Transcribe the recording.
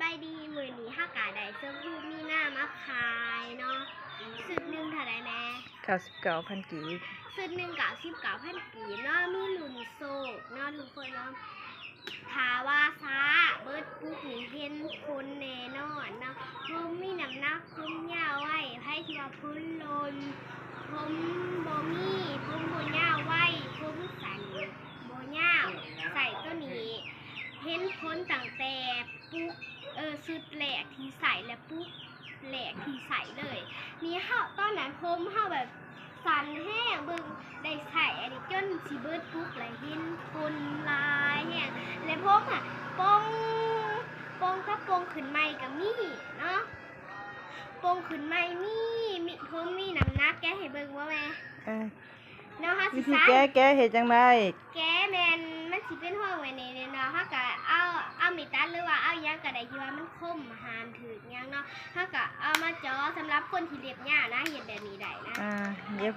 ສະບາຍດີ ມື້ນີ້ເຮົາກະໄດ້ຊົມພູມີນາມາຂາຍເນາະ ຊຸດໜຶ່ງເທົ່າໃດແມ່? ເກົ້າສິບເກົ້າພັນກີບ. ຊຸດໜຶ່ງເກົ້າສິບເກົ້າພັນກີບເນາະ ມີລຸ້ນໂຊກເນາະທຸກຄົນເນາະ. ຖ້າວ່າຊ້າເບິດປຸກນີ້ເຫັນຜົນແນ່ນອນເນາະ. ຜົມມີນ້ຳໜັກ ຜົມຍາວໄວ ໃຜທີ່ວ່າຜົມຫຼົ່ນ ຜົມບໍ່ມີ ຜົມບໍ່ຍາວໄວ ຜົມສັ້ນບໍ່ຍາວ ໃຊ້ໂຕນີ້ເຫັນຜົນຕັ້ງແຕ່ປຸກ ເອີ ຊຸດແລກທີ່ໃຊ້ ແລະ ປຸກແລກທີ່ໃຊ້ເລີຍ. ນີ້ເຮົາ ຕອນນັ້ນຜົມເຮົາແບບ ສັ້ນແຮງ ເບິ່ງ ໄດ້ໃຊ້ອັນນີ້ຈົນຊິເບິດປຸກ ແລະ ເຫັນຜົນຫຼາຍແຮງ ແລະ ຜົມຫະປ່ອງ ປ່ອງກັບປ່ອງຂຶ້ນໃໝ່ກະມີເນາະ ປ່ອງຂຶ້ນໃໝ່ມີ ມີ ຜົມມີນ້ຳໜັກ ແກະໃຫ້ເບິ່ງບໍ່ແມ່? ເອີ ເນາະ ເຮົາຊິ ວິທີແກະ ແກະເຮັດຈັ່ງໃດ? ແກະແມ່ນມັນຊິເປັນຮ່ອງໄວ້ນີ້ເນາະ ເຮົາກະເອົາ ເອົາມີດຕັດ ຫຼືວ່າເອົາຫຍັງກະໄດ້ທີ່ວ່າມັນຄົມ ຫານຖືກຫຍັງເນາະ ເຮົາກະເອົາມາເຈາະ. ສຳລັບຄົນທີ່ເລັບຍາວນະ ເຮັດແບບນີ້ໄດ້ນະ. ອາ ຢ່າພາ